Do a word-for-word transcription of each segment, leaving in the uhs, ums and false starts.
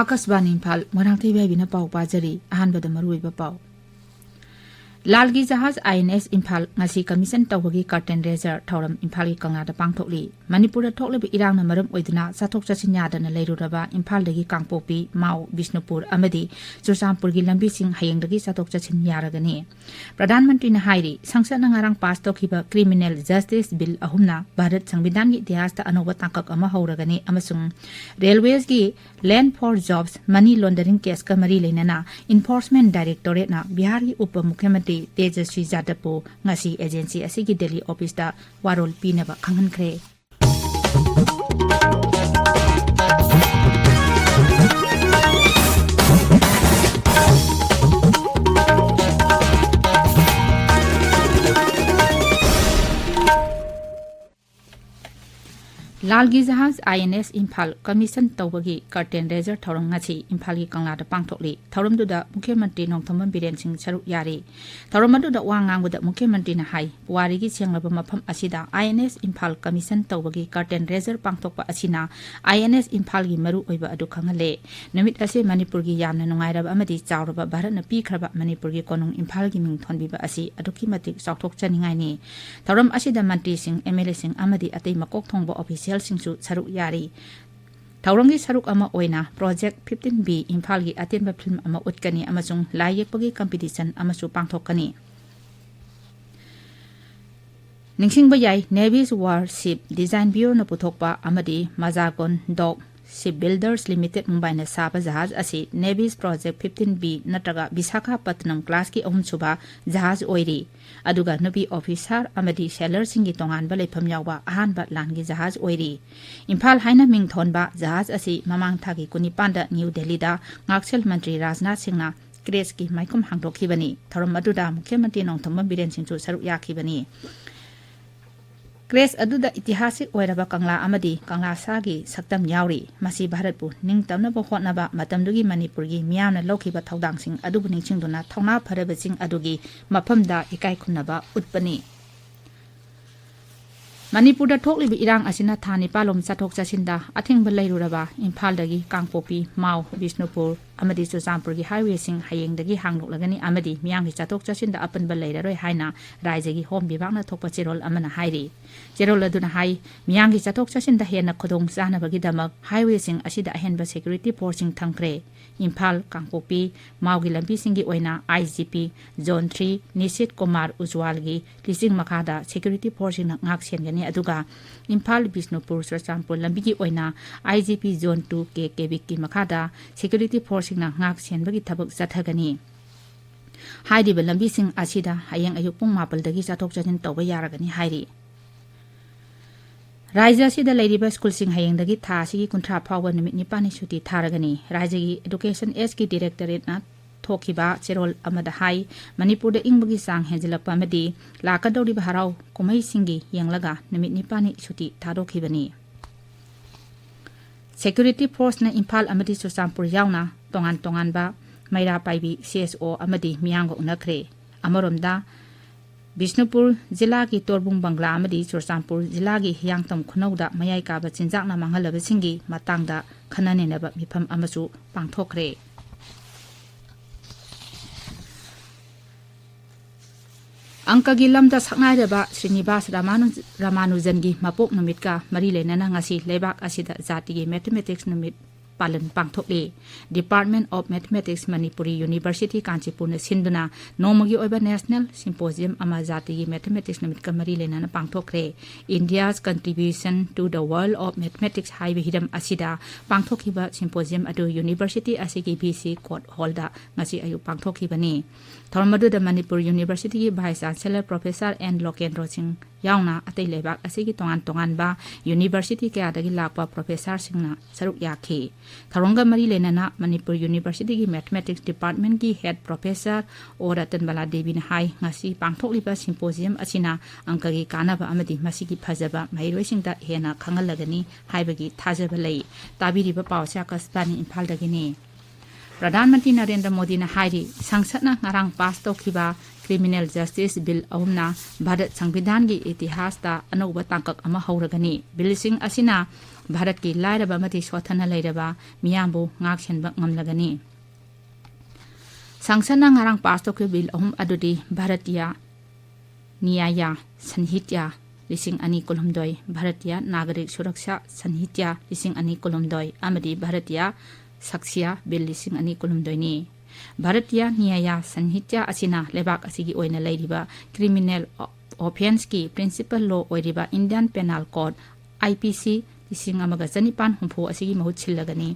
ꯑꯥꯀꯥꯁꯕꯥꯅꯤ ꯏꯝꯐꯥꯜ, ꯃꯣꯏꯔꯥꯡꯊꯣꯏ ꯏꯕꯥꯏꯕꯤꯅ ꯄꯥꯎ ꯄꯥꯖꯔꯤ꯫ ꯑꯍꯥꯟꯕꯗ ꯃꯔꯨꯑꯣꯏꯕ ꯄꯥꯎ꯫ ꯂꯥꯜꯒꯤ ꯖꯍꯥꯖ ꯑꯥꯏ ꯑꯦꯟ ꯑꯦꯁ ꯏꯝꯐꯥꯜ ꯉꯁꯤ commission ꯇꯧꯕꯒꯤ curtain raiser ꯊꯧꯔꯝ ꯏꯝꯐꯥꯜꯒꯤ ꯀꯪꯂꯥꯗ ꯄꯥꯡꯊꯣꯛꯂꯤ꯫ ꯃꯅꯤꯄꯨꯔꯗ ꯊꯣꯛꯂꯤꯕ ꯏꯔꯥꯡꯅ ꯃꯔꯝ ꯑꯣꯏꯗꯨꯅ ꯆꯠꯊꯣꯛ ꯆꯠꯁꯤꯟ ꯌꯥꯗꯅ ꯂꯩꯔꯨꯔꯕ ꯏꯝꯐꯥꯜꯗꯒꯤ ꯀꯥꯡꯄꯣꯛꯄꯤ, ꯃꯥꯎ, ꯕꯤꯁꯅꯨꯄꯨꯔ ꯑꯃꯗꯤ ꯆꯨꯔꯆꯥꯟꯄꯨꯔꯒꯤ ꯂꯝꯕꯤꯁꯤꯡ ꯍꯌꯦꯡꯗꯒꯤ ꯆꯠꯊꯣꯛ ꯆꯠꯁꯤꯟ ꯌꯥꯔꯒꯅꯤ꯫ ꯄ꯭ꯔꯙꯥꯟ ꯃꯟꯇ꯭ꯔꯤꯅ ꯍꯥꯏꯔꯤ, ꯁꯪꯁꯠꯅ ꯉꯔꯥꯡ ꯄꯥꯁ ꯇꯧꯈꯤꯕ criminal justice bill ꯑꯍꯨꯝꯅ ꯚꯥꯔꯠ ꯁꯪꯕꯤꯙꯥꯟꯒꯤ ꯏꯇꯤꯍꯥꯁꯇ ꯑꯅꯧꯕ ꯇꯥꯡꯀꯛ ꯑꯃ ꯍꯧꯔꯒꯅꯤ ꯑꯃꯁꯨꯡ ꯔꯦꯜꯋꯦꯁꯀꯤ Land for Jobs money laundering caseꯀ ꯃꯔꯤ ꯂꯩꯅꯅ Enforcement Directorateꯅ ꯕꯤꯍꯥꯔꯒꯤ ꯎꯄ ꯃꯨꯈ꯭ꯌꯃꯟꯇ꯭ꯔꯤ ꯇꯦꯖꯁ꯭ꯔꯤ ꯌꯥꯗꯕꯄꯨ ꯉꯁꯤ agency ꯑꯁꯤꯒꯤ ꯗꯦꯜꯂꯤ officeꯇ ꯋꯥꯔꯣꯜ ꯄꯤꯅꯕ ꯈꯪꯍꯟꯈ꯭ꯔꯦ꯫ ꯂꯥꯜꯒꯤ ꯖꯍꯥꯖ ꯑꯥꯏ ꯑꯦꯟ ꯑꯦꯁ ꯏꯝꯐꯥꯜ commission ꯇꯧꯕꯒꯤ curtain raiser ꯊꯧꯔꯝ ꯉꯁꯤ ꯏꯝꯐꯥꯜꯒꯤ ꯀꯪꯂꯥꯗ ꯄꯥꯡꯊꯣꯛꯂꯤ꯫ ꯊꯧꯔꯝꯗꯨꯗ ꯃꯨꯈ꯭ꯌ ꯃꯟꯇ꯭ꯔꯤ ꯅꯣꯡꯊꯣꯝꯕꯝ ꯕꯤꯔꯦꯟ ꯁꯤꯡ ꯁꯔꯨꯛ ꯌꯥꯔꯤ꯫ ꯊꯧꯔꯝ ꯑꯗꯨꯗ ꯋꯥ ꯉꯥꯡꯕꯗ ꯃꯨꯈ꯭ꯌ ꯃꯟꯇ꯭ꯔꯤꯅ ꯍꯥꯏ, ꯄꯨꯋꯥꯔꯤꯒꯤ ꯁꯦꯡꯂꯕ ꯃꯐꯝ ꯑꯁꯤꯗ ꯑꯥꯏ ꯑꯦꯟ ꯑꯦꯁ ꯏꯝꯐꯥꯜ commission ꯇꯧꯕꯒꯤ curtain raiser ꯄꯥꯡꯊꯣꯛꯄ ꯑꯁꯤꯅ ꯑꯥꯏ ꯑꯦꯟ ꯑꯦꯁ ꯏꯝꯐꯥꯜꯒꯤ ꯃꯔꯨ ꯑꯣꯏꯕ ꯑꯗꯨ ꯈꯪꯍꯜꯂꯦ꯫ ꯅꯨꯃꯤꯠ ꯑꯁꯤ ꯃꯅꯤꯄꯨꯔꯒꯤ ꯌꯥꯝꯅ ꯅꯨꯡꯉꯥꯏꯔꯕ ꯑꯃꯗꯤ ꯆꯥꯎꯔꯕ ꯚꯥꯔꯠꯅ ꯄꯤꯈ꯭ꯔꯕ ꯃꯅꯤꯄꯨꯔꯒꯤ ꯀꯣꯅꯨꯡ ꯏꯝꯐꯥꯜꯒꯤ ꯃꯤꯡ ꯊꯣꯟꯕꯤꯕ ꯑꯁꯤ ꯑꯗꯨꯛꯀꯤ ꯃꯇꯤꯛ ꯆꯥꯎꯊꯣꯛꯆꯅꯤꯡꯉꯥꯏꯅꯤ꯫ ꯊꯧꯔꯝ ꯑꯁꯤꯗ ꯃꯟꯇ꯭ꯔꯤꯁꯤꯡ, ꯑꯦꯝ ꯑꯦꯜ ꯑꯦꯁꯤꯡ ꯑꯃꯗꯤ ꯑꯇꯩ ꯃꯀꯣꯛ ꯊꯣꯡꯕ officialꯁꯤꯡꯁꯨ ꯁꯔꯨꯛ ꯌꯥꯔꯤ꯫ ꯊꯧꯔꯝꯒꯤ ꯁꯔꯨꯛ ꯑꯃ ꯑꯣꯏꯅ Project fifteen B ꯏꯝꯐꯥꯜꯒꯤ ꯑꯇꯦꯟꯕ film ꯑꯃ ꯎꯠꯀꯅꯤ ꯑꯃꯁꯨꯡ ꯂꯥꯏ ꯌꯦꯛꯄꯒꯤ competition ꯑꯃꯁꯨ ꯄꯥꯡꯊꯣꯛꯀꯅꯤ꯫ ꯅꯤꯡꯁꯤꯡꯕ ꯌꯥꯏ, Navy's Warship Design Bureauꯅ ꯄꯨꯊꯣꯛꯄ ꯑꯃꯗꯤ Mazagon Dock Shipbuilders Limited ꯃꯨꯝꯕꯥꯏꯅ ꯁꯥꯕ ꯖꯍꯥꯖ ꯑꯁꯤ Navy's Project fifteen B ꯅꯠꯇ꯭ꯔꯒ ꯕꯤꯁꯥꯈꯥꯄꯠꯇꯅꯝ classꯀꯤ ꯑꯍꯨꯝꯁꯨꯕ ꯖꯍꯥꯖ ꯑꯣꯏꯔꯤ꯫ ꯑꯗꯨꯒ ꯅꯨꯄꯤ officer ꯑꯃꯗꯤ sailorꯁꯤꯡꯒꯤ ꯇꯣꯉꯥꯟꯕ ꯂꯩꯐꯝ ꯌꯥꯎꯕ ꯑꯍꯥꯟꯕ ꯂꯥꯟꯒꯤ ꯖꯍꯥꯖ ꯑꯣꯏꯔꯤ꯫ ꯏꯝꯐꯥꯜ ꯍꯥꯏꯅ ꯃꯤꯡ ꯊꯣꯟꯕ ꯖꯍꯥꯖ ꯑꯁꯤ ꯃꯃꯥꯡ ꯊꯥꯒꯤ ꯀꯨꯟꯅꯤꯄꯥꯟꯗ ꯅ꯭ꯌꯨ ꯗꯦꯜꯂꯤꯗ ꯉꯥꯛꯁꯦꯜ ꯃꯟꯇ꯭ꯔꯤ ꯔꯥꯖꯅꯥꯊ ꯁꯤꯡꯅ crecheꯀꯤ ꯃꯥꯏꯈꯨꯝ ꯍꯥꯡꯗꯣꯛꯈꯤꯕꯅꯤ꯫ ꯊꯧꯔꯝ ꯑꯗꯨꯗ ꯃꯨꯈ꯭ꯌ ꯃꯟꯇ꯭ꯔꯤ ꯅꯣꯡꯊꯣꯝꯕꯝ ꯕꯤꯔꯦꯟ ꯁꯤꯡꯁꯨ ꯁꯔꯨꯛ ꯌꯥꯈꯤꯕꯅꯤ꯫ Creche ꯑꯗꯨꯗ ꯏꯇꯤꯍꯥꯁꯤꯛ ꯑꯣꯏꯔꯕ ꯀꯪꯂꯥ ꯑꯃꯗꯤ ꯀꯪꯂꯥ ꯁꯥꯒꯤ ꯁꯛꯇꯝ ꯌꯥꯎꯔꯤ꯫ ꯃꯁꯤ ꯚꯥꯔꯠꯄꯨ ꯅꯤꯡꯇꯝꯅꯕ ꯍꯣꯠꯅꯕ ꯃꯇꯝꯗꯨꯒꯤ ꯃꯅꯤꯄꯨꯔꯒꯤ ꯃꯤꯌꯥꯝꯅ ꯂꯧꯈꯤꯕ ꯊꯧꯗꯥꯡꯁꯤꯡ ꯑꯗꯨꯕꯨ ꯅꯤꯡꯁꯤꯡꯗꯨꯅ ꯊꯧꯅꯥ ꯐꯔꯕꯁꯤꯡ ꯑꯗꯨꯒꯤ ꯃꯐꯝꯗ ꯏꯀꯥꯏ ꯈꯨꯝꯅꯕ ꯎꯠꯄꯅꯤ꯫ ꯃꯅꯤꯄꯨꯔꯗ ꯊꯣꯛꯂꯤꯕ ꯏꯔꯥꯡ ꯑꯁꯤꯅ ꯊꯥ ꯅꯤꯄꯥꯜꯂꯣꯝ ꯆꯠꯊꯣꯛ ꯆꯠꯁꯤꯟꯗ ꯑꯊꯤꯡꯕ ꯂꯩꯔꯨꯔꯕ ꯏꯝꯐꯥꯜꯗꯒꯤ ꯀꯥꯡꯄꯣꯛꯄꯤ, ꯃꯥꯎ, ꯕꯤꯁꯅꯨꯄꯨꯔ ꯑꯃꯗꯤ ꯆꯨꯔꯆꯥꯟꯄꯨꯔꯒꯤ highwayꯁꯤꯡ ꯍꯌꯦꯡꯗꯒꯤ ꯍꯥꯡꯗꯣꯛꯂꯒꯅꯤ ꯑꯃꯗꯤ ꯃꯤꯌꯥꯝꯒꯤ ꯆꯠꯊꯣꯛ ꯆꯠꯁꯤꯟꯗ ꯑꯄꯟꯕ ꯂꯩꯔꯔꯣꯏ ꯍꯥꯏꯅ ꯔꯥꯏꯖ꯭ꯌꯒꯤ ꯍꯣꯝ ꯕꯤꯚꯥꯒꯅ ꯊꯣꯛꯄ ꯆꯦꯔꯣꯜ ꯑꯃꯅ ꯍꯥꯏꯔꯤ꯫ ꯆꯦꯔꯣꯜ ꯑꯗꯨꯅ ꯍꯥꯏ, ꯃꯤꯌꯥꯝꯒꯤ ꯆꯠꯊꯣꯛ ꯆꯠꯁꯤꯟꯗ ꯍꯦꯟꯅ ꯈꯨꯗꯣꯡ ꯆꯥꯅꯕꯒꯤꯗꯃꯛ highwayꯁꯤꯡ ꯑꯁꯤꯗ ꯑꯍꯦꯟꯕ security forceꯁꯤꯡ ꯊꯝꯈ꯭ꯔꯦ꯫ ꯏꯝꯐꯥꯜ, ꯀꯥꯡꯄꯣꯛꯄꯤ, ꯃꯥꯎꯒꯤ ꯂꯝꯕꯤꯁꯤꯡꯒꯤ ꯑꯣꯏꯅ IGP, Zone three, ꯅꯤꯁꯤꯠ ꯀꯨꯃꯥꯔ ꯎꯖꯋꯥꯜꯒꯤ ꯂꯤꯆꯤꯡ ꯃꯈꯥꯗ security forceꯁꯤꯡꯅ ꯉꯥꯛ ꯁꯦꯟꯒꯅꯤ꯫ ꯑꯗꯨꯒ ꯏꯝꯐꯥꯜ ꯕꯤꯁꯅꯨꯄꯨꯔ ꯆꯨꯔꯆꯥꯟꯄꯨꯔ ꯂꯝꯕꯤꯒꯤ ꯑꯣꯏꯅ IGP Zone two ꯀꯦ ꯀꯦꯕꯤꯛꯀꯤ ꯃꯈꯥꯗ security forceꯁꯤꯡꯅ ꯉꯥꯛ ꯁꯦꯟꯕꯒꯤ ꯊꯕꯛ ꯆꯠꯊꯒꯅꯤ꯫ ꯍꯥꯏꯔꯤꯕ ꯂꯝꯕꯤꯁꯤꯡ ꯑꯁꯤꯗ ꯍꯌꯦꯡ ꯑꯌꯨꯛ ꯄꯨꯡ ꯃꯥꯄꯜꯗꯒꯤ ꯆꯠꯊꯣꯛ ꯆꯠꯁꯤꯟ ꯇꯧꯕ ꯌꯥꯔꯒꯅꯤ ꯍꯥꯏꯔꯤ꯫ ꯔꯥꯏꯖ꯭ꯌ ꯑꯁꯤꯗ ꯂꯩꯔꯤꯕ ꯁ꯭ꯀꯨꯜꯁꯤꯡ ꯍꯌꯦꯡꯗꯒꯤ ꯊꯥ ꯑꯁꯤꯒꯤ ꯀꯨꯟꯊ꯭ꯔꯥ ꯐꯥꯎꯕ ꯅꯨꯃꯤꯠ ꯅꯤꯄꯥꯜꯅꯤ ꯁꯨꯇꯤ ꯊꯥꯔꯒꯅꯤ꯫ ꯔꯥꯏꯖ꯭ꯌꯒꯤ Education Sꯒꯤ Directorateꯅ ꯊꯣꯛꯈꯤꯕ ꯆꯦꯔꯣꯜ ꯑꯃꯗ ꯍꯥꯏ, ꯃꯅꯤꯄꯨꯔꯗ ꯏꯪꯕꯒꯤ ꯆꯥꯡ ꯍꯦꯟꯖꯤꯜꯂꯛꯄ ꯑꯃꯗꯤ ꯂꯥꯛꯀꯗꯧꯔꯤꯕ ꯍꯔꯥꯎ ꯀꯨꯝꯍꯩꯁꯤꯡꯒꯤ ꯌꯦꯡꯂꯒ ꯅꯨꯃꯤꯠ ꯅꯤꯄꯥꯜꯅꯤ ꯁꯨꯇꯤ ꯊꯥꯗꯣꯛꯈꯤꯕꯅꯤ꯫ Security forceꯅ ꯏꯝꯐꯥꯜ ꯑꯃꯗꯤ ꯆꯨꯔꯆꯥꯟꯄꯨꯔ ꯌꯥꯎꯅ ꯇꯣꯉꯥꯟ ꯇꯣꯉꯥꯟꯕ ꯃꯩꯔꯥ ꯄꯥꯏꯕꯤ CSO ꯑꯃꯗꯤ ꯃꯤꯌꯥꯝꯒ ꯎꯅꯈ꯭ꯔꯦ꯫ ꯑꯃꯔꯣꯝꯗ, ꯕꯤꯁꯅꯨꯄꯨꯔ ꯖꯤꯂꯥꯒꯤ ꯇꯣꯔꯕꯨꯡ ꯕꯪꯒ꯭ꯂꯥ ꯑꯃꯗꯤ ꯆꯨꯔꯆꯥꯟꯄꯨꯔ ꯖꯤꯂꯥꯒꯤ ꯍꯤꯌꯥꯡꯊꯥꯡ ꯈꯨꯅꯧꯗ ꯃꯌꯥꯏ ꯀꯥꯕ ꯆꯤꯟꯖꯥꯛꯅ ꯃꯥꯡꯍꯜꯂꯕꯁꯤꯡꯒꯤ ꯃꯇꯥꯡꯗ ꯈꯟꯅ ꯅꯩꯅꯕ ꯃꯤꯐꯝ ꯑꯃꯁꯨ ꯄꯥꯡꯊꯣꯛꯈ꯭ꯔꯦ꯫ ꯑꯪꯀꯒꯤ ꯂꯝꯗ ꯁꯛꯅꯥꯏꯔꯕ ꯁ꯭ꯔꯤꯅꯤꯕꯥꯁ ꯔꯥꯃꯥꯅꯨ-, ꯔꯥꯃꯥꯅꯨꯖꯟꯒꯤ ꯃꯄꯣꯛ ꯅꯨꯃꯤꯠꯀ ꯃꯔꯤ ꯂꯩꯅꯅ ꯉꯁꯤ ꯂꯩꯕꯥꯛ ꯑꯁꯤꯗ ꯖꯥꯇꯤꯒꯤ Mathematics ꯅꯨꯃꯤꯠ ꯄꯥꯂꯟ ꯄꯥꯡꯊꯣꯛꯂꯤ꯫ Department of Mathematics, Manipuri University, ꯀꯥꯟꯆꯤꯄꯨꯔꯅ ꯁꯤꯟꯗꯨꯅ ꯅꯣꯡꯃꯒꯤ ꯑꯣꯏꯕ National Symposium ꯑꯃ ꯖꯥꯇꯤꯒꯤ Mathematics ꯅꯨꯃꯤꯠꯀ ꯃꯔꯤ ꯂꯩꯅꯅ ꯄꯥꯡꯊꯣꯛꯈ꯭ꯔꯦ꯫ India's Contribution to the World of Mathematics ꯍꯥꯏꯕ ꯍꯤꯔꯝ ꯑꯁꯤꯗ ꯄꯥꯡꯊꯣꯛꯈꯤꯕ symposium ꯑꯗꯨ university ꯑꯁꯤꯒꯤ VC Court Hallꯗ ꯉꯁꯤ ꯑꯌꯨꯛ ꯄꯥꯡꯊꯣꯛꯈꯤꯕꯅꯤ꯫ ꯊꯧꯔꯝ ꯑꯗꯨꯗ Manipur Universityꯒꯤ Vice Chancellor Professor N ꯂꯣꯀꯦꯟꯗ꯭ꯔꯣ ꯁꯤꯡ ꯌꯥꯎꯅ ꯑꯇꯩ ꯂꯩꯕꯥꯛ ꯑꯁꯤꯒꯤ ꯇꯣꯉꯥꯟ ꯇꯣꯉꯥꯟꯕ university ꯀꯌꯥꯗꯒꯤ ꯂꯥꯛꯄ professorꯁꯤꯡꯅ ꯁꯔꯨꯛ ꯌꯥꯈꯤ꯫ ꯊꯧꯔꯝꯒ ꯃꯔꯤ ꯂꯩꯅꯅ ꯃꯅꯤꯄꯨꯔ Universityꯒꯤ Mathematics Departmentꯀꯤ Head Professor ꯑꯣ ꯔꯇꯟꯕꯂꯥ ꯗꯦꯕꯤꯅ ꯍꯥꯏ, ꯉꯁꯤ ꯄꯥꯡꯊꯣꯛꯂꯤꯕ symposium ꯑꯁꯤꯅ ꯑꯪꯀꯒꯤ ꯀꯥꯟꯅꯕ ꯑꯃꯗꯤ ꯃꯁꯤꯒꯤ ꯐꯖꯕ ꯃꯍꯩꯔꯣꯏꯁꯤꯡꯗ ꯍꯦꯟꯅ ꯈꯪꯍꯜꯂꯒꯅꯤ ꯍꯥꯏꯕꯒꯤ ꯊꯥꯖꯕ ꯂꯩ꯫ ꯇꯥꯕꯤꯔꯤꯕ ꯄꯥꯎꯁꯦ ꯑꯀꯥꯁꯕꯥꯅꯤ ꯏꯝꯐꯥꯜꯗꯒꯤꯅꯤ꯫ ꯄ꯭ꯔꯙꯥꯟ ꯃꯟꯇ꯭ꯔꯤ ꯅꯔꯦꯟꯗ꯭ꯔ ꯃꯣꯗꯤꯅ ꯍꯥꯏꯔꯤ, ꯁꯪꯁꯠꯅ ꯉꯔꯥꯡ ꯄꯥꯁ ꯇꯧꯈꯤꯕ ꯀ꯭ꯔꯤꯃꯤꯅꯦꯜ ꯖꯁꯇꯤꯁ ꯕꯤꯜ ꯑꯍꯨꯝꯅ ꯚꯥꯔꯠ ꯁꯪꯕꯤꯙꯥꯟꯒꯤ ꯏꯇꯤꯍꯥꯁꯇ ꯑꯅꯧꯕ ꯇꯥꯡꯀꯛ ꯑꯃ ꯍꯧꯔꯒꯅꯤ꯫ ꯕꯤꯜꯁꯤꯡ ꯑꯁꯤꯅ ꯚꯥꯔꯠꯀꯤ ꯂꯥꯏꯔꯕ ꯑꯃꯗꯤ ꯁꯣꯠꯊꯅ ꯂꯩꯔꯕ ꯃꯤꯌꯥꯝꯕꯨ ꯉꯥꯛꯁꯦꯟꯕ ꯉꯝꯂꯒꯅꯤ꯫ ꯁꯪꯁꯠꯅ ꯉꯔꯥꯡ ꯄꯥꯁ ꯇꯧꯈꯤꯕ ꯕꯤꯜ ꯑꯍꯨꯝ ꯑꯗꯨꯗꯤ ꯚꯥꯔꯇꯤꯌꯥ ꯅ꯭ꯌꯥꯌꯥ ꯁꯟꯍꯤꯇ꯭ꯌꯥ ꯂꯤꯁꯤꯡ ꯑꯅꯤ ꯀꯨꯟꯍꯨꯝꯗꯣꯏ, ꯚꯥꯔꯇꯤꯌꯥ ꯅꯥꯒꯔꯤꯛ ꯁꯨꯔꯛꯁꯥ ꯁꯟꯍꯤꯇ꯭ꯌꯥ ꯂꯤꯁꯤꯡ ꯑꯅꯤ ꯀꯨꯟꯍꯨꯝꯗꯣꯏ ꯑꯃꯗꯤ ꯚꯥꯔꯇꯤꯌꯥ ꯁꯛꯁꯤꯌꯥ ꯕꯤꯜ ꯂꯤꯁꯤꯡ ꯑꯅꯤ ꯀꯨꯟꯍꯨꯝꯗꯣꯏꯅꯤ꯫ ꯚꯥꯔꯇꯤꯌꯥ ꯅ꯭ꯌꯥꯌꯥ ꯁꯟꯍꯤꯇ꯭ꯌꯥ ꯑꯁꯤꯅ ꯂꯩꯕꯥꯛ ꯑꯁꯤꯒꯤ ꯑꯣꯏꯅ ꯂꯩꯔꯤꯕ ꯀ꯭ꯔꯤꯃꯤꯅꯦꯜ ꯑꯣꯐꯦꯟꯁꯀꯤ ꯄ꯭ꯔꯤꯟꯁꯤꯄꯜ ꯂꯣ ꯑꯣꯏꯔꯤꯕ Indian penal code, I P ꯁꯤ ꯂꯤꯁꯤꯡ ꯑꯃꯒ ꯆꯅꯤꯄꯥꯟ ꯍꯨꯝꯐꯨ ꯑꯁꯤꯒꯤ ꯃꯍꯨꯠ ꯁꯤꯜꯂꯒꯅꯤ꯫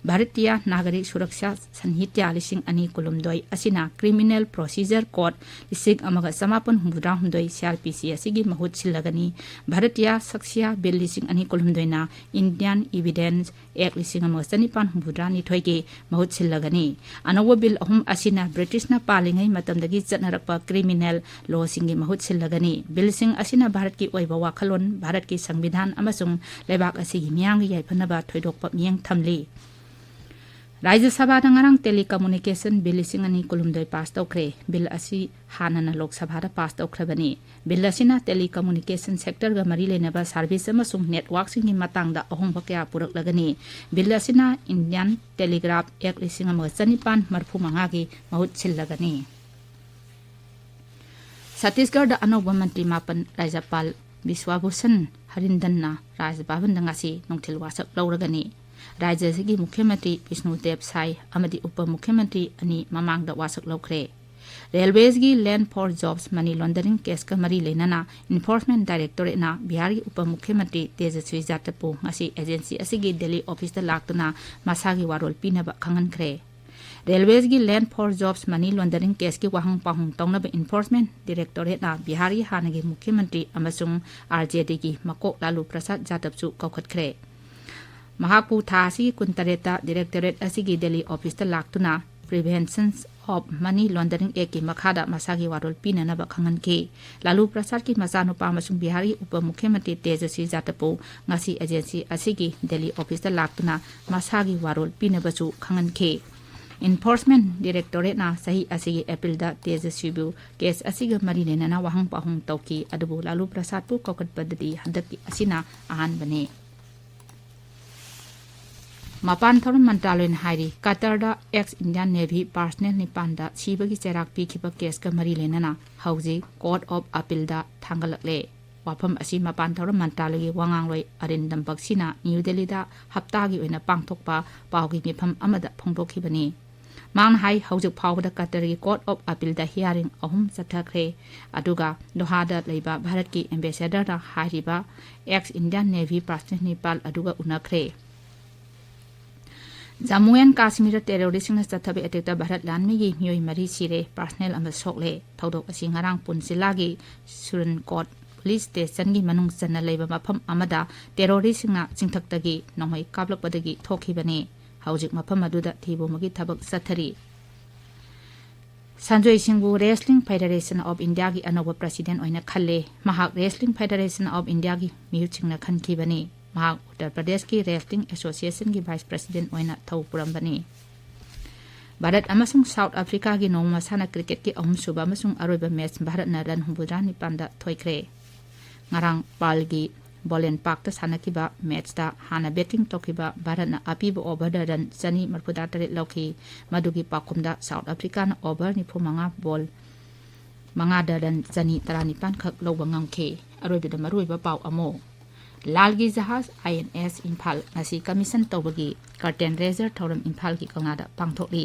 ꯚꯥꯔꯇꯤꯌꯥ ꯅꯥꯒꯔꯤꯛ ꯁꯨꯔꯛꯁꯥ ꯁꯟꯍꯤꯇ꯭ꯌꯥ ꯂꯤꯁꯤꯡ ꯑꯅꯤ ꯀꯨꯟꯍꯨꯝꯗꯣꯏ ꯑꯁꯤꯅ ꯀ꯭ꯔꯤꯃꯤꯅꯦꯜ ꯄ꯭ꯔꯣꯁꯤꯖꯔ ꯀꯣꯗ ꯂꯤꯁꯤꯡ ꯑꯃꯒ ꯆꯃꯥꯄꯟ ꯍꯨꯝꯐꯨꯇꯔꯥ ꯍꯨꯝꯗꯣꯏ ꯁꯤ ꯑꯥꯔ ꯄꯤ ꯁꯤ ꯑꯁꯤꯒꯤ ꯃꯍꯨꯠ ꯁꯤꯜꯂꯒꯅꯤ꯫ ꯚꯥꯔꯇꯤꯌꯥ ꯁꯛꯁꯤꯌꯥ ꯕꯤꯜ ꯂꯤꯁꯤꯡ ꯑꯅꯤ ꯀꯨꯟꯍꯨꯝꯗꯣꯏꯅ ꯏꯟꯗꯤꯌꯟ ꯏꯚꯤꯗꯦꯟꯁ ꯑꯦꯛ ꯂꯤꯁꯤꯡ ꯑꯃꯒ ꯆꯅꯤꯄꯥꯟ ꯍꯨꯝꯐꯨꯇꯔꯥꯅꯤꯊꯣꯏꯒꯤ ꯃꯍꯨꯠ ꯁꯤꯜꯂꯒꯅꯤ꯫ ꯑꯅꯧꯕ ꯕꯤꯜ ꯑꯍꯨꯝ ꯑꯁꯤꯅ ꯕ꯭ꯔꯤꯇꯤꯁꯅ ꯄꯥꯜꯂꯤꯉꯩ ꯃꯇꯝꯗꯒꯤ ꯆꯠꯅꯔꯛꯄ ꯀ꯭ꯔꯤꯃꯤꯅꯦꯜ ꯂꯣꯁꯤꯡꯒꯤ ꯃꯍꯨꯠ ꯁꯤꯜꯂꯒꯅꯤ꯫ ꯕꯤꯜꯁꯤꯡ ꯑꯁꯤꯅ ꯚꯥꯔꯠꯀꯤ ꯑꯣꯏꯕ ꯋꯥꯈꯜꯂꯣꯟ, ꯚꯥꯔꯠꯀꯤ ꯁꯪꯕꯤꯙꯥꯟ ꯑꯃꯁꯨꯡ ꯂꯩꯕꯥꯛ ꯑꯁꯤꯒꯤ ꯃꯤꯌꯥꯝꯒꯤ ꯌꯥꯏꯐꯅꯕ ꯊꯣꯏꯗꯣꯛꯄ ꯃꯤꯠꯌꯦꯡ ꯊꯝꯂꯤ꯫ ꯔꯥꯖ꯭ꯌ ꯁꯚꯥꯗ ꯉꯔꯥꯡ ꯇꯦꯂꯤꯀꯝꯃꯨꯅꯤꯀꯦꯁꯟ ꯕꯤꯜ ꯂꯤꯁꯤꯡ ꯑꯅꯤ ꯀꯨꯟꯍꯨꯝꯗꯣꯏ ꯄꯥꯁ ꯇꯧꯈ꯭ꯔꯦ꯫ ꯕꯤꯜ ꯑꯁꯤ ꯍꯥꯟꯅꯅ ꯂꯣꯛ ꯁꯚꯥꯗ ꯄꯥꯁ ꯇꯧꯈ꯭ꯔꯕꯅꯤ꯫ ꯕꯤꯜ ꯑꯁꯤꯅ ꯇꯦꯂꯤꯀꯝꯃꯨꯅꯤꯀꯦꯁꯟ ꯁꯦꯛꯇꯔꯒ ꯃꯔꯤ ꯂꯩꯅꯕ ꯁꯥꯔꯚꯤꯁ ꯑꯃꯁꯨꯡ ꯅꯦꯠꯋꯥꯔꯛꯁꯤꯡꯒꯤ ꯃꯇꯥꯡꯗ ꯑꯍꯣꯡꯕ ꯀꯌꯥ ꯄꯨꯔꯛꯂꯒꯅꯤ꯫ ꯕꯤꯜ ꯑꯁꯤꯅ ꯏꯟꯗꯤꯌꯟ ꯇꯦꯂꯤꯒ꯭ꯔꯥꯐ ꯑꯦꯛ ꯂꯤꯁꯤꯡ ꯑꯃꯒ ꯆꯅꯤꯄꯥꯟ ꯃꯔꯤꯐꯨ ꯃꯉꯥꯒꯤ ꯃꯍꯨꯠ ꯁꯤꯜꯂꯒꯅꯤ꯫ ꯁꯠꯇꯤꯁꯒꯔꯗ ꯑꯅꯧꯕ ꯃꯟꯇ꯭ꯔꯤ ꯃꯥꯄꯟ ꯔꯥꯖ꯭ꯌꯄꯥꯜ ꯕꯤꯁ꯭ꯋꯥꯚꯨꯁꯟ ꯍꯔꯤꯟꯗꯟꯅ ꯔꯥꯖ ꯚꯕꯟꯗ ꯉꯁꯤ ꯅꯨꯡꯊꯤꯜ ꯋꯥꯁꯛ ꯂꯧꯔꯒꯅꯤ꯫ ꯔꯥꯖ꯭ꯌ ꯑꯁꯤꯒꯤ ꯃꯨꯈ꯭ꯌ ꯃꯟꯇ꯭ꯔꯤ ꯕꯤꯁꯅꯨ ꯗꯦꯕ ꯁꯥꯏ ꯑꯃꯗꯤ ꯎꯄ ꯃꯨꯈ꯭ꯌ ꯃꯟꯇ꯭ꯔꯤ ꯑꯅꯤ ꯃꯃꯥꯡꯗ ꯋꯥꯁꯛ ꯂꯧꯈ꯭ꯔꯦ꯫ ꯔꯦꯜꯋꯦꯁꯒꯤ ꯂꯦꯟ ꯐꯣꯔ ꯖꯣꯕꯁ ꯃꯅꯤ ꯂꯣꯟꯗꯔꯤꯡ ꯀꯦꯁꯀ ꯃꯔꯤ ꯂꯩꯅꯅ ꯏꯟꯐꯣꯔꯁꯃꯦꯟ ꯗꯥꯏꯔꯦꯛꯇꯣꯔꯦꯠꯅ ꯕꯤꯍꯥꯔꯒꯤ ꯎꯄ ꯃꯨꯈ꯭ꯌ ꯃꯟꯇ꯭ꯔꯤ ꯇꯦꯖꯁ꯭ꯋꯤ ꯌꯥꯗꯕꯄꯨ ꯉꯁꯤ ꯑꯦꯖꯦꯟꯁꯤ ꯑꯁꯤꯒꯤ ꯗꯦꯜꯂꯤ ꯑꯣꯐꯤꯁꯇ ꯂꯥꯛꯇꯨꯅ ꯃꯁꯥꯒꯤ ꯋꯥꯔꯣꯜ ꯄꯤꯅꯕ ꯈꯪꯍꯟꯈ꯭ꯔꯦ꯫ ꯔꯦꯜꯋꯦꯁꯒꯤ ꯂꯦꯟ ꯐꯣꯔ ꯖꯣꯕꯁ ꯃꯅꯤ ꯂꯣꯟꯗꯔꯤꯡ ꯀꯦꯁꯀꯤ ꯋꯥꯍꯪ ꯄꯥꯎꯍꯪ ꯇꯧꯅꯕ ꯏꯟꯐꯣꯔꯁꯃꯦꯟ ꯗꯥꯏꯔꯦꯛꯇꯣꯔꯦꯠꯅ ꯕꯤꯍꯥꯔꯒꯤ ꯍꯥꯟꯅꯒꯤ ꯃꯨꯈ꯭ꯌ ꯃꯟꯇ꯭ꯔꯤ ꯑꯃꯁꯨꯡ ꯑꯥꯔ ꯖꯦ ꯗꯤꯒꯤ ꯃꯀꯣꯛ ꯂꯥꯂꯨ ꯄ꯭ꯔꯁꯥꯗ ꯌꯥꯗꯕꯁꯨ ꯀꯧꯈꯠꯈ꯭ꯔꯦ꯫ ꯃꯍꯥꯛꯄꯨ ꯊꯥ ꯑꯁꯤꯒꯤ ꯀꯨꯟꯇꯔꯦꯠꯇ ꯗꯥꯏꯔꯦꯛꯇꯣꯔꯦꯠ ꯑꯁꯤꯒꯤ ꯗꯦꯜꯂꯤ ꯑꯣꯐꯤꯁꯇ ꯂꯥꯛꯇꯨꯅ Prevention of Money Laundering Actꯀꯤ ꯃꯈꯥꯗ ꯃꯁꯥꯒꯤ ꯋꯥꯔꯣꯜ ꯄꯤꯅꯅꯕ ꯈꯪꯍꯟꯈꯤ꯫ ꯂꯥꯂꯨ ꯄ꯭ꯔꯁꯥꯗꯀꯤ ꯃꯆꯥꯅꯨꯄꯥ ꯑꯃꯁꯨꯡ ꯕꯤꯍꯥꯔꯒꯤ ꯎꯄ ꯃꯨꯈ꯭ꯌ ꯃꯟꯇ꯭ꯔꯤ ꯇꯦꯖꯁ꯭ꯋꯤ ꯌꯥꯗꯕꯄꯨ ꯉꯁꯤ ꯑꯦꯖꯦꯟꯁꯤ ꯑꯁꯤꯒꯤ ꯗꯦꯜꯂꯤ ꯑꯣꯐꯤꯁꯇ ꯂꯥꯛꯇꯨꯅ ꯃꯁꯥꯒꯤ ꯋꯥꯔꯣꯜ ꯄꯤꯅꯕꯁꯨ ꯈꯪꯍꯟꯈꯤ꯫ Enforcement Directorate-ꯅ ꯆꯍꯤ ꯑꯁꯤꯒꯤ ꯑꯦꯄ꯭ꯔꯤꯜꯗ ꯇꯦꯖꯁ꯭ꯋꯤꯕꯨ ꯀꯦꯁ ꯑꯁꯤꯒ ꯃꯔꯤ ꯂꯩꯅꯅ ꯋꯥꯍꯪ ꯄꯥꯎꯍꯪ ꯇꯧꯈꯤ, ꯑꯗꯨꯕꯨ ꯂꯥꯂꯨ ꯄ꯭ꯔꯁꯥꯗꯄꯨ ꯀꯧꯈꯠꯄꯗꯗꯤ ꯍꯟꯗꯛꯀꯤ ꯑꯁꯤꯅ ꯑꯍꯥꯟꯕꯅꯤ꯫ ꯃꯄꯥꯟ ꯊꯧꯔꯝ ꯃꯟꯇ꯭ꯔꯥꯂꯣꯏꯅ ꯍꯥꯏꯔꯤ, ꯀꯇꯔꯗ ex Indian Navy personnel ꯅꯤꯄꯥꯟꯗ ꯁꯤꯕꯒꯤ ꯆꯩꯔꯥꯛ ꯄꯤꯈꯤꯕ ꯀꯦꯁꯀ ꯃꯔꯤ ꯂꯩꯅꯅ ꯍꯧꯖꯤꯛ Court of Appeal-ꯗ ꯊꯥꯡꯒꯠꯂꯛꯂꯦ꯫ ꯋꯥꯐꯝ ꯑꯁꯤ ꯃꯄꯥꯟ ꯊꯧꯔꯝ ꯃꯟꯇ꯭ꯔꯥꯂꯣꯏꯒꯤ ꯋꯥꯉꯥꯡꯂꯣꯏ ꯑꯔꯤꯟꯗꯝ ꯕꯛꯁꯤꯅ ꯅ꯭ꯌꯨ ꯗꯦꯜꯂꯤꯗ ꯍꯞꯇꯥꯒꯤ ꯑꯣꯏꯅ ꯄꯥꯡꯊꯣꯛꯄ ꯄꯥꯎꯒꯤ ꯃꯤꯐꯝ ꯑꯃꯗ ꯐꯣꯡꯗꯣꯛꯈꯤꯕꯅꯤ꯫ ꯃꯍꯥꯛꯅ ꯍꯥꯏ, ꯍꯧꯖꯤꯛ ꯐꯥꯎꯕꯗ ꯀꯇꯔꯒꯤ Court of Appeal-ꯗ hearing ꯑꯍꯨꯝ ꯆꯠꯊꯈ꯭ꯔꯦ, ꯑꯗꯨꯒ ꯗꯣꯍꯥꯗ ꯂꯩꯕ ꯚꯥꯔꯠꯀꯤ ambassador-ꯅ ꯍꯥꯏꯔꯤꯕ ex Indian Navy personnel ꯅꯤꯄꯥꯜ ꯑꯗꯨꯒ ꯎꯅꯈ꯭ꯔꯦ꯫ ꯖꯝꯃꯨ ꯑꯦꯟ ꯀꯥꯁꯃꯤꯔꯗ terrorist-ꯁꯤꯡꯅ ꯆꯠꯊꯕ attack-ꯇ ꯚꯥꯔꯠ ꯂꯥꯟꯃꯤꯒꯤ ꯃꯤꯑꯣꯏ ꯃꯔꯤ ꯁꯤꯔꯦ, personnel ꯑꯃ ꯁꯣꯛꯂꯦ꯫ ꯊꯧꯗꯣꯛ ꯑꯁꯤ ꯉꯔꯥꯡ ꯄꯨꯟꯆ ꯖꯤꯂꯥꯒꯤ ꯁꯨꯔꯟꯀꯣꯠ police station-ꯒꯤ ꯃꯅꯨꯡ ꯆꯟꯅ ꯂꯩꯕ ꯃꯐꯝ ꯑꯃꯗ terrorist-ꯁꯤꯡꯅ ꯆꯤꯡꯊꯛꯇꯒꯤ ꯅꯣꯡꯃꯩ ꯀꯥꯞꯂꯛꯄꯗꯒꯤ ꯊꯣꯛꯈꯤꯕꯅꯤ꯫ ꯍꯧꯖꯤꯛ ꯃꯐꯝ ꯑꯗꯨꯗ ꯊꯤꯕ ꯍꯨꯝꯕꯒꯤ ꯊꯕꯛ ꯆꯠꯊꯔꯤ꯫ ꯁꯟꯖꯣꯏ ꯁꯤꯡꯕꯨ Wrestling Federation of India-ꯒꯤ ꯑꯅꯧꯕ president ꯑꯣꯏꯅ ꯈꯜꯂꯦ꯫ ꯃꯍꯥꯛ Wrestling Federation of India-ꯒꯤ ꯃꯤꯍꯨꯠꯁꯤꯡꯅ ꯈꯟꯈꯤꯕꯅꯤ꯫ ꯃꯍꯥꯛ ꯎꯠꯇꯔ ꯄ꯭ꯔꯗꯦꯁꯀꯤ Wrestling Association-ꯒꯤ vice president ꯑꯣꯏꯅ ꯊꯧ ꯄꯨꯔꯝꯕꯅꯤ꯫ ꯚꯥꯔꯠ ꯑꯃꯁꯨꯡ ꯁꯥꯎꯠ ꯑꯐ꯭ꯔꯤꯀꯥꯒꯤ ꯅꯣꯡꯃ ꯃꯁꯥꯟꯅ cricket-ꯀꯤ ꯑꯍꯨꯝꯁꯨꯕ ꯑꯃꯁꯨꯡ ꯑꯔꯣꯏꯕ match ꯚꯥꯔꯠꯅ run ꯍꯨꯝꯐꯨꯇꯔꯥ ꯅꯤꯄꯥꯟꯗ ꯊꯣꯏꯈ꯭ꯔꯦ꯫ ꯉꯔꯥꯡ ꯄꯥꯜꯒꯤ ꯕꯣꯂꯦꯟ ꯄꯥꯔꯛꯇ ꯁꯥꯟꯅꯈꯤꯕ match-ꯇ ꯍꯥꯟꯅ batting ꯇꯧꯈꯤꯕ ꯚꯥꯔꯠꯅ ꯑꯄꯤꯕ over-ꯗ run ꯆꯅꯤ ꯃꯔꯤꯐꯨꯇꯔꯥ ꯇꯔꯦꯠ ꯂꯧꯈꯤ꯫ ꯃꯗꯨꯒꯤ ꯄꯥꯎꯈꯨꯝꯗ ꯁꯥꯎꯠ ꯑꯐ꯭ꯔꯤꯀꯥꯅ over ꯅꯤꯐꯨꯃꯉꯥ ball ꯃꯉꯥꯗ run ꯆꯅꯤ ꯇꯔꯥꯅꯤꯄꯥꯟ ꯈꯛ ꯂꯧꯕ ꯉꯝꯈꯤ꯫ ꯑꯔꯣꯏꯕꯗ ꯃꯔꯨꯑꯣꯏꯕ ꯄꯥꯎ ꯑꯃꯨꯛ꯫ ꯂꯥꯜꯒꯤ ꯖꯍꯥꯖ I N S ꯏꯝꯐꯥꯜ ꯉꯁꯤ commission ꯇꯧꯕꯒꯤ curtain raiser ꯊꯧꯔꯝ ꯏꯝꯐꯥꯜꯒꯤ ꯀꯪꯂꯥꯗ ꯄꯥꯡꯊꯣꯛꯂꯤ꯫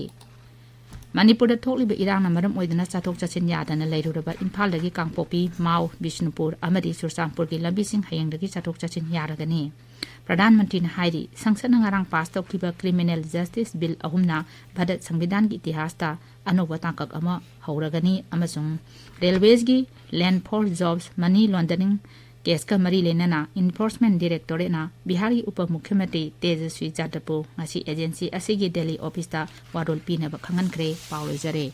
ꯃꯅꯤꯄꯨꯔꯗ ꯊꯣꯛꯂꯤꯕ ꯏꯔꯥꯡꯅ ꯃꯔꯝ ꯑꯣꯏꯗꯨꯅ ꯆꯠꯊꯣꯛ ꯆꯠꯁꯤꯟ ꯌꯥꯗꯅ ꯂꯩꯔꯨꯔꯕ ꯏꯝꯐꯥꯜꯗꯒꯤ ꯀꯥꯡꯄꯣꯛꯄꯤ, ꯃꯥꯎ, ꯕꯤꯁꯅꯨꯄꯨꯔ ꯑꯃꯗꯤ ꯆꯨꯔꯆꯥꯟꯄꯨꯔꯒꯤ ꯂꯝꯕꯤꯁꯤꯡ ꯍꯌꯦꯡꯗꯒꯤ ꯆꯠꯊꯣꯛ ꯆꯠꯁꯤꯟ ꯌꯥꯔꯒꯅꯤ꯫ ꯄ꯭ꯔꯙꯥꯟ ꯃꯟꯇ꯭ꯔꯤꯅ ꯍꯥꯏꯔꯤ, ꯁꯪꯁꯠꯅ ꯉꯔꯥꯡ pass ꯇꯧꯈꯤꯕ Criminal Justice Bill ꯑꯍꯨꯝꯅ ꯚꯥꯔꯠ ꯁꯪꯕꯤꯙꯥꯟꯒꯤ ꯏꯇꯤꯍꯥꯁꯇ ꯑꯅꯧꯕ ꯇꯥꯡꯀꯛ ꯑꯃ ꯍꯧꯔꯒꯅꯤ ꯑꯃꯁꯨꯡ railways-ꯒꯤ land for jobs money laundering case-ꯀ ꯃꯔꯤ ꯂꯩꯅꯅ Enforcement Directorate-ꯅ ꯕꯤꯍꯥꯔꯒꯤ ꯎꯄ ꯃꯨꯈ꯭ꯌꯃꯟꯇ꯭ꯔꯤ ꯇꯦꯖꯁ꯭ꯋꯤ ꯌꯥꯗꯕꯄꯨ ꯉꯁꯤ agency ꯑꯁꯤꯒꯤ ꯗꯦꯜꯂꯤ office-ꯇ ꯋꯥꯔꯣꯜ ꯄꯤꯅꯕ ꯈꯪꯍꯟꯈ꯭ꯔꯦ꯫ ꯄꯥꯎ ꯂꯣꯏꯖꯔꯦ꯫